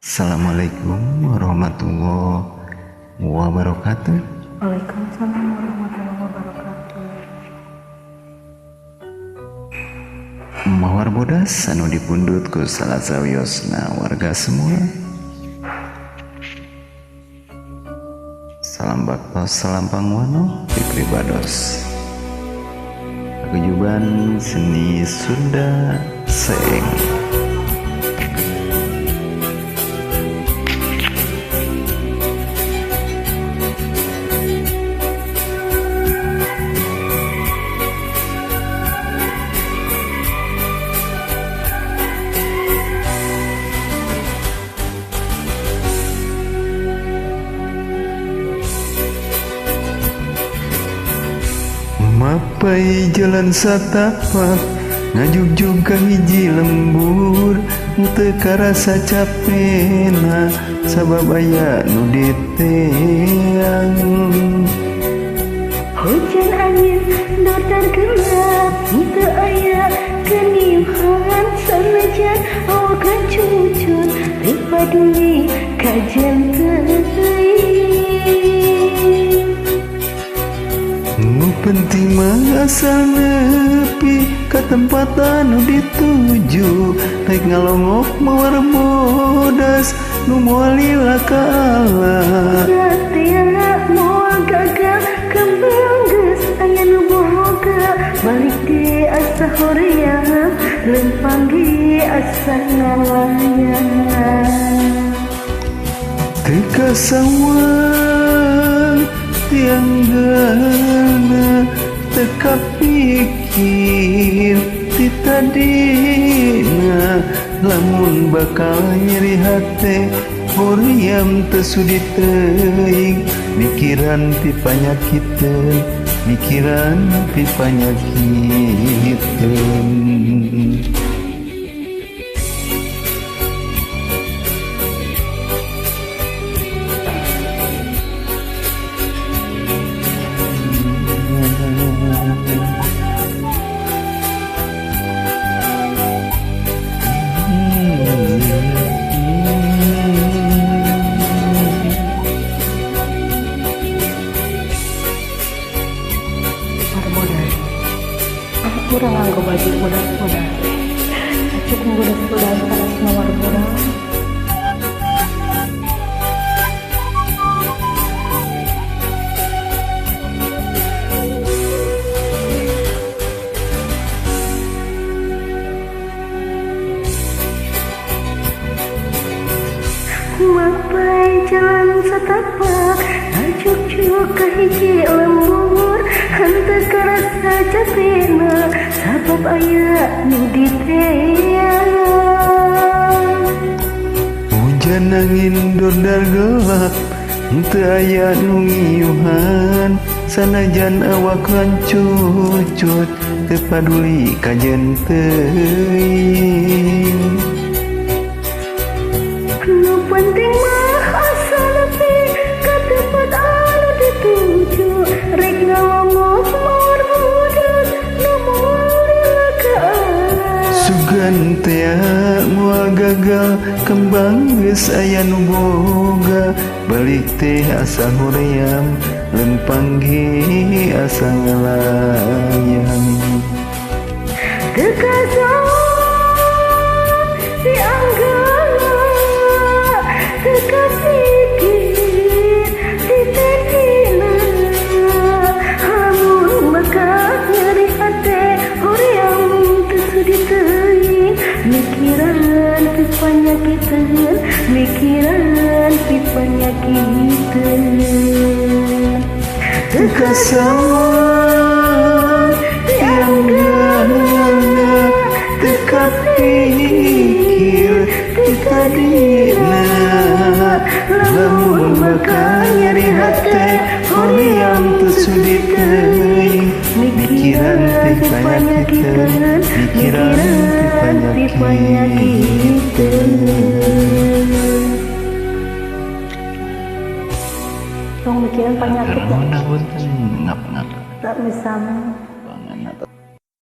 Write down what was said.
Assalamualaikum warahmatullahi wabarakatuh. Waalaikumsalam warahmatullahi wabarakatuh. Mawar bodas anu dipundhut ku salah sawiosna warga semua. Salam baktos, salam pangwano, pipribados. Paguyuban Seni Sunda Seeng. Mapai jalan satapak ngajugjug ka hiji lembur, teu karasa capena sabab aya nu diteang. Hujan angin dordar gelap, teu aya keniuhan, sanajan awak cucut teu paduli kajen teuing. Nu penting mah asal nepi ka tempat anu dituju, rek ngalongok mawar bodas nu moal lila ka Allah. Satya moal gagal kembang geus aya nu boga, balik di asa hoream lempang ge asa ngalayang. Teu kasawang tiang geuna, teu kapikir ti tadina, lamun bakal nyeri hate hoream teu sudi teuing, mikiran ti panyakiteun, mikiran ti panyakiteun. Kurang nganggo baju bodas-bodas, acuk bodas-bodas panas mawar bodas. Mapai jalan setapak ngajuk-juk ka hiji lembur, henteu karasa capena sabab aya nu diteang. Hujan angin dordar gelap, henteu aya nu ngiuhan, sanajan awak lancucut teu paduli kajen teuing. Nu penting mah asa nepi ka tempat anu dituju, rek ngalongok mawar bodas nu moal lila ka Allah. Sugan tea moal gagal kembang geus aya nu boga, balik teh asa hoream lempang ge asa ngalayang. Teu kasawang si anggana, teu kapikir ti tadina, lamun bakal nyeri hate hoream teu sudi teuing, mikiran ti panyakiteun, mikiran ti panyakiteun. Teu kasawang ti anggana, teu kapikir ti tadina, lamun bakal nyeri hate hoream teu sudi teuing, mikiran ti panyakiteun, mikiran ti panyakiteun. Tong mikiran panyakit Nuhun, ngap-ngap. Tak misama.